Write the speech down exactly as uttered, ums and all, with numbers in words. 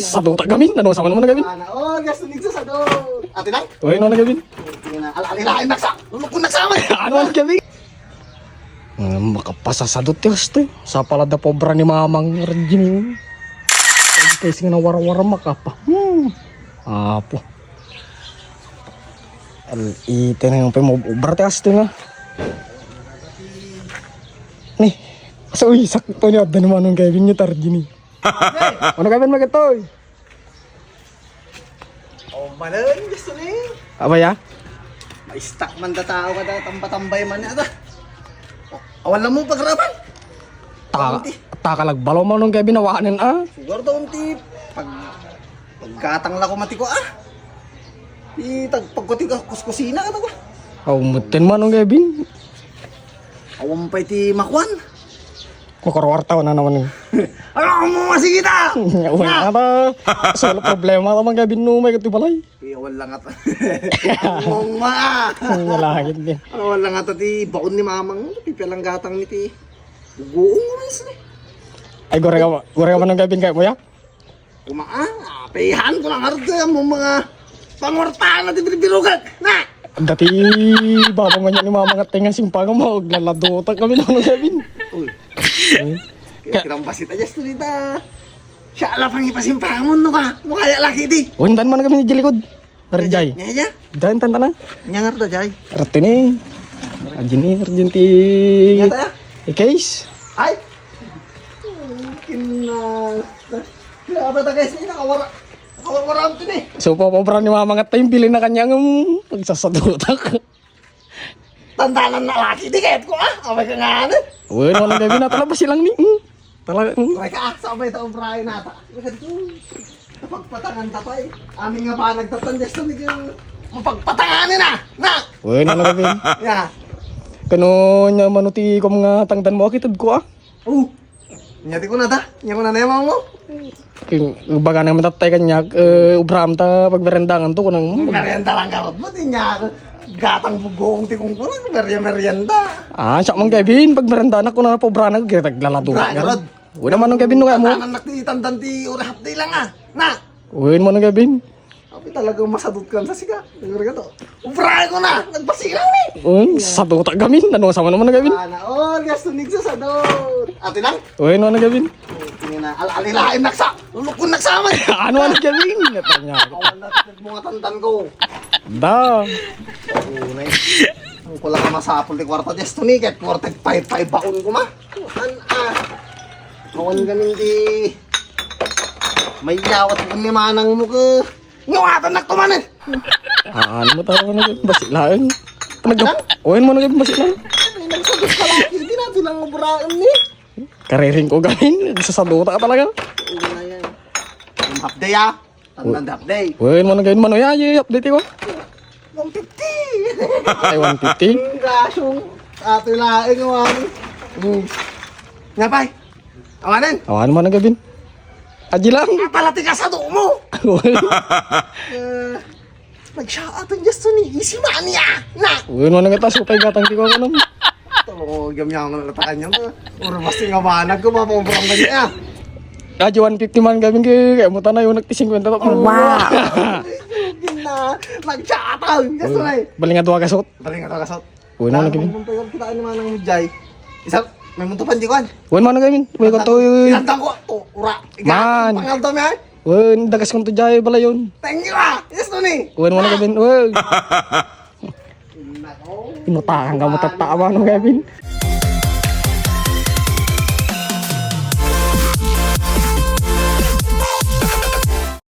Saduta gamin, ano sa man, ano gamin? Ana, oh, gasto ni sa sado. Ate Nang? Uy, ano na gamin? Tingnan na, al-, alilain naksa. Lulukon naksa man. Ano na gamin? Ah, makapasasadot ti asto. Sa pala da pobra ni Mamang Regine. Kay singa na warawara makapa. Hmm. Apo. Al-, ite na yung pay mo obra ti asto nga. Ni, so, uy, sakto ni adda ni Manong Kevin ni Tarjini. Ano Kevin magatoy? Oh, malain, gusto ni. Abaya? Maistak man da tao kada tamba-tambay man ata. Awan lang mo pagrapan. Ta-, Unti. Takalagbalo Manong Kevin awanen, ah. Sugar daw ti pag-, paggatang la ko mati ko, ah. Itagpag ko ti kuskusina, ano ba? Aw, mutten Manong Kevin. Awan pay ti makuan. Makurwarta na naman eh. Ano mo masigita? Wala na. Solo problema naman Kevin no may kati balay. Kuya, wala nga ta. Mama! Ang nalangit din. Ano, wala nga ta ti baon ni Mamang. Pipialang gatang ni ti. Guong mo rin sila. Ay, gore ka ba? Gore ka ba ng Kevin kaya mo ya? Kumaan, apehan ko lang arud kaya mo mga pangortahan na ti birbirugan. Na! Dati, baba man yan ni Mamang at tenga simpang mo. Laladutak kami ng Kevin. Uy. Ay. Kaya Ka- kirambas kita, just dita. Siya ala pang ipasimpang mo, no ka? Mo kaya laki di. Undan man kami ni Jilikod. Arjay. Nya, nya? Diyan tantana. Nya nga rito, Jay. Artini. Arjini, Arjinti. Nya ta? Ikays? Ay! Kina-, kaya ba ta guys, ini nakawara. Nakawara ang tini. So, papaubra ni Mama nga time, bilin na kanya ng pagsasadutak. Tandanan na lagi, di kayat ko, ah. Away ka nga, ano? Uy, no, nang gabi na talaga silang ni, hmm. Talaga, hmm. Uy, ka, ah, sabay ta ubrahin nata. Pagpatangan ta pa, eh. Amin nga ba, nagtatandas na medyo mapagpatanganin, ah. Na! Uy, no, nang gabi. Ya. Kano niya manuti ko mga tangdan mo, akitad ko, ah. Oh. Nya ti kunada, nya kunana, Mama mo? King, baga naman tatay kanya, eh, ubram ta, pagmerendangan to, kunang. Merienda lang karot mo, ti nya, gatang bugong ti kung kunang, meria-, merienda. Ah, siya mang Kevin, pagmerendanak, kunang paubra na, kaya taglalado. Ubra, ka, karot. Wala man ng Kevin, no, kaya mo? Tatanan nak ti itandan ti ura half day lang, ah. Na! Uy, man ng Kevin. Abi talagang masadot ka sa siga. Nagurga to. Ubray ko na! Nagpasilaw ni! Uy, sadota gamin. Ano, sama naman na gamin? Ana, oh, gasto ni sa sadot. Ate lang? Uy, ano na gamin? Tingnan na, al-, alilain naksa. Lulukon naksa man. Ano na gamin? Natanya. Awan na, mga tantan ko. Da. Oo, na yun. Ang pala ka masapol di kwarta, gasto ni, kahit kwarta, pay-pay baon ko ma. An, ah. Awan gamin di. May yawat ko ni manang mo ka. Ngawatan na kuman eh. Ah, ano mo tawag na yung basilain? Nag-, Ano? Uwin mo na yung basilain? Ay, nagsagot ka lang. Hindi natin ang uburain ni. Kariring ko gamin. Sasaduta ka talaga. Hindi na yan. Yung half day ah. Tandaan half day. Uwin mo na gamin. Mano ya, yung update ko. One fifty. Ay, one fifty? Ang gasong. Ato laing naman. Hmm. Nga pa'y. Awanan. Awan mo na gamin. Adi lang. Ah, pala ti kasado mo. Eh, nagsiya aton just to ni isi mania. Na. Uy, ano nga taso kay gatang ti ko kanam. Tolo, gamyaman na latakan niya to. Uro basta nga banag ko, mapabrang na niya. Adi one fifty man gamin kay, kaya mo tanay, unak ti fifty to. Wow. Gina, nagsiya aton just to ni. Bali nga duwa kasot. Bali nga duwa kasot. Uy, ano lagi? Pumunta yung kita ni Manang Jai. Isa, may munto pa, di ko, an. Uy, ano lagi? Uy, ko to, uy, uy. Inantang ko, oh, ura. Ika, Man. Pangal to, man. Uy, dagas kong to, Jai, bala yun. Thank you, ah. Yes, Tony. Uy, ano lagi? Uy. Nako. Inutakan ka mo, tatawa, ano, Kevin?